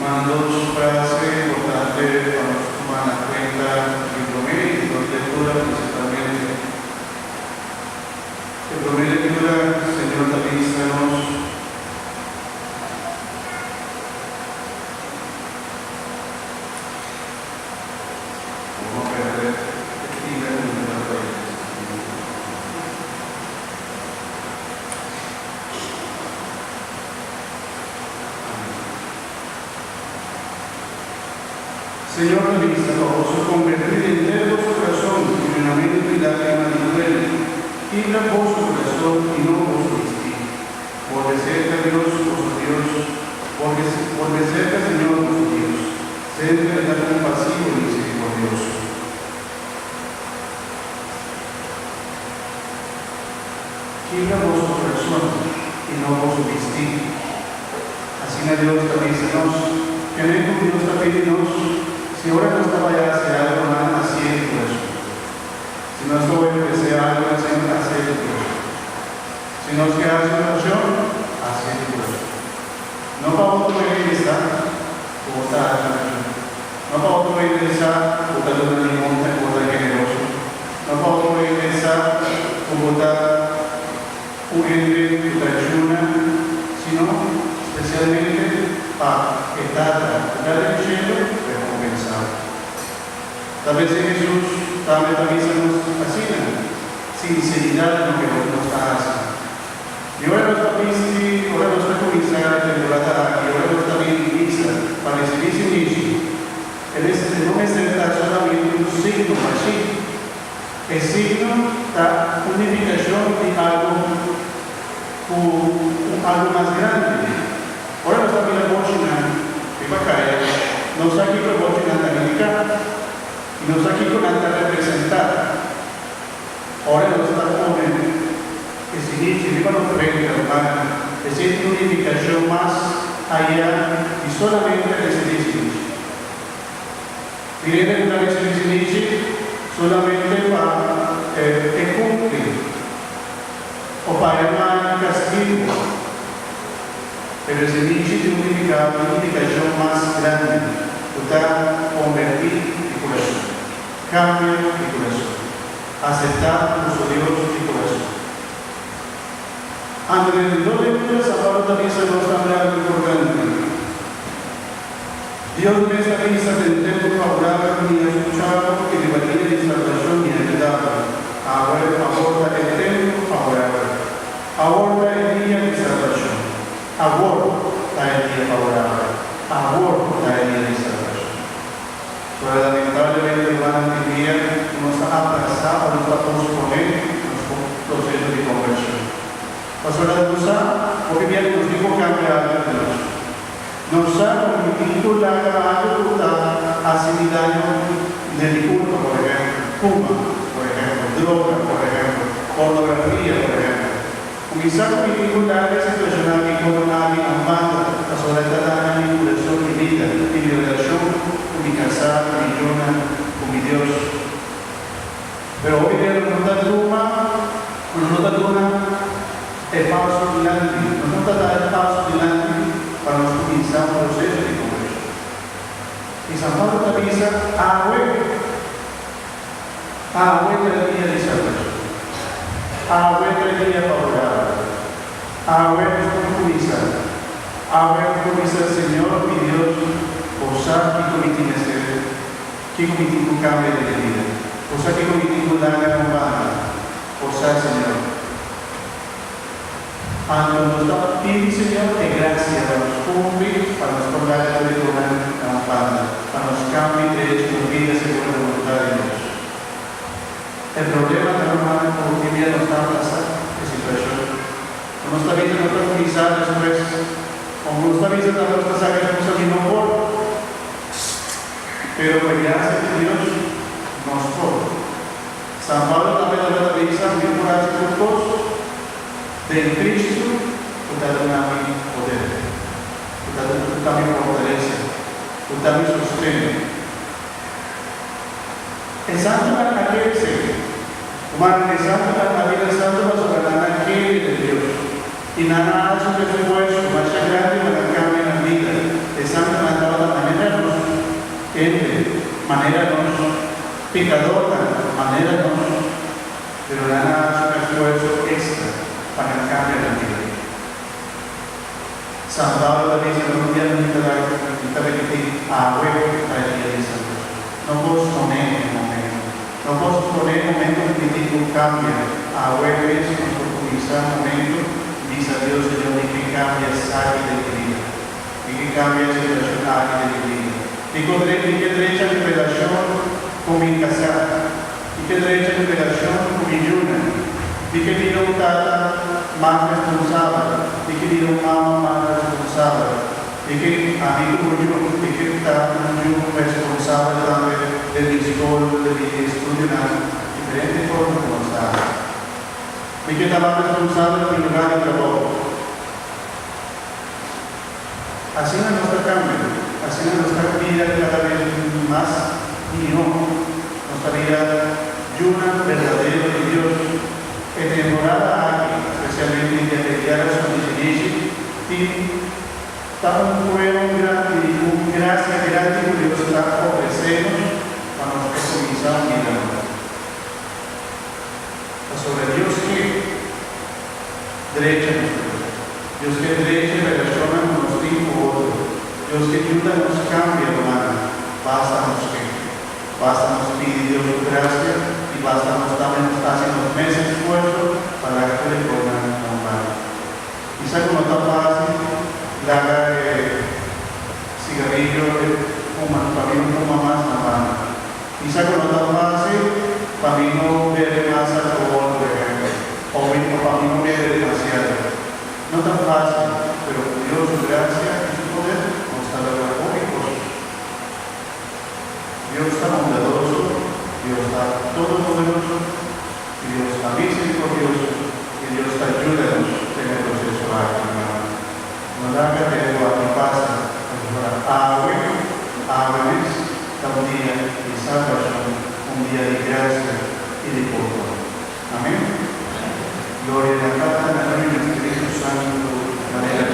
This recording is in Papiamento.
Ruman, dos frase importante pa nos tuma na kuenta di promé i dos lektura prinsipalmente. E promé lektura, Señor ta bisa nos. Bo no pèrdè e pida ku mi ta bai risibi. Amèn. Señor ta bisa pa boso kombertí henter boso kurason ku yunamentu i lágrima di duele. Kibra boso kurason i no boso bistí. Bolbe serka Dios, boso Dios, bolbe, bolbe serka Señor, boso Dios. Semper e ta kompasivo i miserikordioso. Kibra boso kurason i no boso bistí. Asina Dios ta bisa nos. Kende ku Dios ta pidi nos, si ora nos ta bai hasi algu nan hasié di kurason. Si nos ta bai ofresé algu na Señor, hasié di kurason. Si nos ke hasi orashon, hasié di kurason. No pa otro hende sa ku bo ta hasi orashon. No pa otro hende sa ku bo ta duna limosna i ku bo ta generoso. No pa otro hende sa ku bo ta un hende ku ta yuna, sino spesialmente pa e Tata ku ta den shelu rekompensá bo. Ta bes Hesus tambe ta bisa nos asina, sinseridat den loke nos ta hasi. I ora nos ta bisti, ora nos ta kuminsá e temporada aki, ora nos ta bin misa pa risibí sinishi, e mester no mester ta solamente un signo bashí. E signo ta un nifikashon di algu ku un algu mas grandi. Ora nos ta mira bochinan riba kaya, nos sa kiko e bochinan ta nifiká i nos sa kiko nan ta representá. Ora nos ta pone e sinichi riba nos frente, rumannan, esei tin un nifikashon mas ayá di solamente risibí sinichi. Tin hende ku ta risibí sinichi solamente pa e kumpli o pa e no haña kastigu. Pero e sinichi tin un nifikashon mas grandi ku ta kombertí di kurason. Kambia di kurason. Aseptá boso Dios di kurason. Anto den dos lectura San Pablo ta bisa nos tambe algo importante. Dios mes ta bisa den tempu favorabel ku mi a skucha bo i riba dia di salbashon mi a yuda bo. Awe, awor ta e tempu favorabel. Awor ta e dia di salbashon. Awor ta e dia favorabel. Awor ta e dia di salbashon. Pero lamentablemente rumannan tin dia ku nos ta atrasá o nos ta posponé nos proseso di konversión. Pasobra nos sa hopi bia ku nos tin ku kambia algu ku nos. Nos sa ku mi tin ku laga algu ku ta hasi mi daño den mi kurpa, por ehèmpel, fuma, por ehèmpel, droga, por ehèmpel, pornografia, por ehèmpel. Ku mi sa ku mi tin ku laga e situashonnan aki kono ami a manda pasobra e ta daña mi kurason, mi bida i mi relashon ku mi kasá, ku mi yunan, ku mi Dios. Pero hopi bia nos no ta tuma, nos no ta duna e paso dilanti, nos no ta da e paso dilanti pa nos kuminsá un proseso di konvershon. I San Pablo ta bisa, Awe! Awe ta e dia di salbashon. Awe ta e dia favorabel. Awe nos por kuminsá. Awe nos por bisa, Señor, mi Dios, Bo sa kiko mi tin mester, kiko mi tin ku kambia den mi bida. Bo sa kiko mi tin ku laga na un banda. Bo sa, Señor. Anto nos ta pidi Señor e gracia pa nos cumpli, pa nos por laga tur e cosnan na un banda, pa nos cambia y drecha nos bida segun e voluntad di Dios. E problema ta rumannan cu hopi bia nos ta aplasa e situacion. Cu nos ta bisa nos ta cuminsa despues, o cu nos ta bisa ta nos ta saca excusa mi no por. Pero cu e gracia di Dios nos por. San Pablo tambe tabata bisa, Mi por haci tur cos den Cristo cu ta duna mi poder, cu ta cu ta mi fortalesa, cu ta mi sosten. E santunan a kere esei. Rumannan, e santunan a bira santu pasobra nan a kere den Dios i nan a haci un esfuerso masha grandi pa nan cambia nan bida. E santunan tabata. Hende manera nos, pekadornan manera nos, pero nan a hasi un esfuerso ekstra pa nan kambia nan bida. San Pablo ta bisa nos un dia mi ta mi ta repetí awe ta e dia di salbashon. No posponé e momento. No posponé e momento ku mi tin ku kambia. Awe mes nos por kuminsá momento bisa Dios, Señor mi ke kambia esaki den mi bida. Mi ke kambia e situashon aki den mi bida. Mi ko mi ke drecha mi relashon ku mi kasá. Mi ke drecha mi relashon ku mi yunan. Mi ke bira un tata mas responsabel. Mi ke bira un mama mas responsabel. Mi ke, ami komo yu, mi ke ta un yu responsabel tambe den mi skol, den mi estudionan, diferente forma ku nos ta hasi. Mi ke ta mas responsabel na mi lugá di trabou. Asina nos ta kambia, asina nos ta bira kada bes mas mihó, nos ta bira yunan berdadero di Dios. E temporada aki, spesialmente di e diárason di shinishi, tin ta un prueba grandi di un grasia grandi ku Dios ta ofresé nos pa nos por kuminsá un bida nobo. Pasobra Dios ke drecha nos kurason. Dios ke drecha e relashonnan ku nos tin ku otro. Dios ke yuda nos kambia, rumannan. Basta nos ke. Basta nos pidi Dios su grasia i basta nos tambe nos hasi nos mes esfuerso pa laga tur e kosnan normal. Kisa ku no ta fásil laga e sigarillo, e fuma, pa mi no fuma mas na banda. Kisa ku no ta fásil pa mi no bebe mas alkohòl, por ehèmpel, òf mi pa mi no bebe demasiado. No ta fásil, pero ku Dios su grasia i su poder nos ta logra hopi kos. Dios ta bondadoso, Dios ta todopoderoso i Dios ta miserikordioso i Dios ta yuda nos den e proseso aki, rumannan. No laga tempu aki pasa, pasobra awe, awe mes, ta un dia di salbashon, un dia di grasia i di pordon. Amen. Gloria na Tata, na Yu i na Spiritu Santu, manera.